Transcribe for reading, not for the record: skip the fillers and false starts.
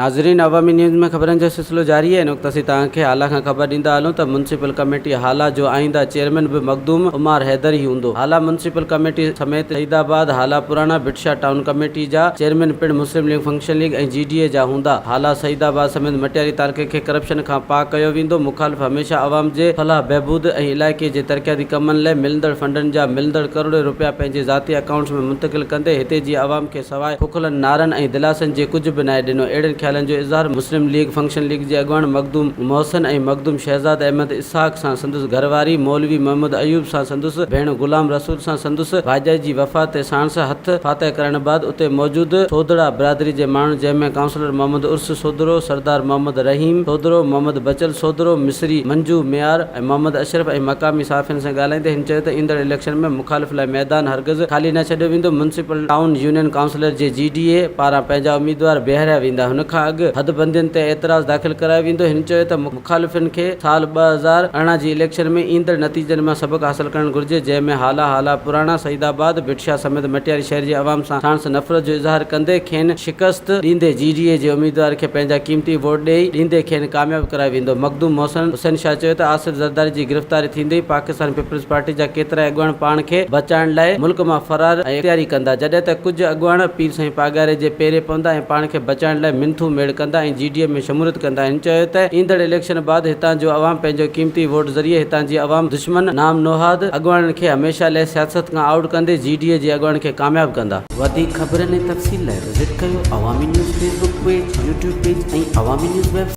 ناظرين عوامي نيوز ۾ خبرن جو سلسلو جاري آهي ان وقت اسين توهان کي هالا کان خبر ڏيندا هلون ته ميونسپل ڪميٽي هالا جو آئنده چيئرمين به مخدوم عمار حيدر ئي هوندو هالا ميونسپل ڪميٽي سميت سعيد آباد هالا پراڻا ڀٽشاهه ٽائون ڪميٽي جا چيئرمين پڻ مسلم ليگ فنڪشن ليگ ۽ جي ڊي اي جا هوندا. هالا، سعيد آباد سميت مٽياري تعلقي کي ڪرپشن کان پاڪ ڪيو ويندو، مخالف هميشه عوام جي فلاح بهبود ۽ علائقي جي ترقياتي ڪمن لئه ملندڙ فنڊن جا ملندڙ ڪروڙين روپيا پنهنجي ذاتي اڪائونٽس ۾ منتقل ڪندي هتي جي عوام کي سواء کوکلن نعرن ۽ دلاسن جي ڪجهه به ناهي ڏنو اهڙن خيالن جو اظهار مسلم ليگ فنڪشن ليگ جي اڳواڻ مخدوم محسن ۽ مخدوم شهزاد احمد اسحاق سان سندس گهر واري مولوي محمد ايوب سان سندس ڀيڻ غلام رسول سان سندس ڀاڄائي جي وفات تي ساڻس هٿ فاتح ڪرڻ بعد اتي موجود سوڌڙا برادري جي ماڻهن جنهن ۾ ڪائونسلر محمد عرس سوڌڙو، سردار محمد رحيم سوڌڙو، محمد بچل سوڌڙو، مصري منجو ميار ۽ محمد اشرف ۽ مقامي صحافين سان ڳالهائيندي هن چيو ته ايندڙ اليڪشن ۾ مخالف لاء ميدان هرگز خالي نه ڇڏيو ويندو، ميونسپل ٽائون يونين ڪائونسلر جي جي ڊي اي پاران پنهنجا اميدوار بيهاريا ويندا هن کان اڳ حدبندين تي اعتراض داخل ڪرايو ويندو هن چيو ته مخالفن کي سال 2018 جي اليڪشن ۾ ايندڙ نتيجن مان سبق حاصل ڪرڻ گهرجي جنهن ۾ هالا، هالا پراڻا، سعيد آباد، ڀٽ شاهه سميت مٽياري شهر جي عوام سان ساڻس نفرت جو اظهار ڪندي کين شڪست ڏيندي جي ڊي اي جي اميدوار کي پنهنجا قيمتي ووٽ ڏئي ڏيندي کين ڪامياب ڪرايو ويندو. مخدوم محسن حسين شاهه چيو ته آصف زرداري جي گرفتاري ٿيندي ئي پاڪستان پيپلز پارٽي جا ڪيترائي اڳواڻ پاڻ کي بچائڻ لاء ملڪ مان فرار ۽ اختياري ڪندا جڏهن ته ڪجهه اڳواڻ پير سائين پاڳاري جي پيري پوندا ۽ پاڻ کي بچائڻ لاء منٿون ميڙ ڪندا ۽ جي ڊي اي ۾ شموليت ڪندا. هن چيو ته ايندڙ اليڪشن بعد هتان جو عوام پنهنجو قيمتي ووٽ ذريعي هتان جي عوام دشمن نام نهاد اڳواڻن کي هميشه لئه سياست کان آئوٽ ڪندي جي ڊي اي جي اڳواڻن کي ڪامياب ڪندا. وڌيڪ خبرن ۽ تفصيل لاء وزٽ ڪيو Awami news Facebook page, YouTube page ۽ Awami news website.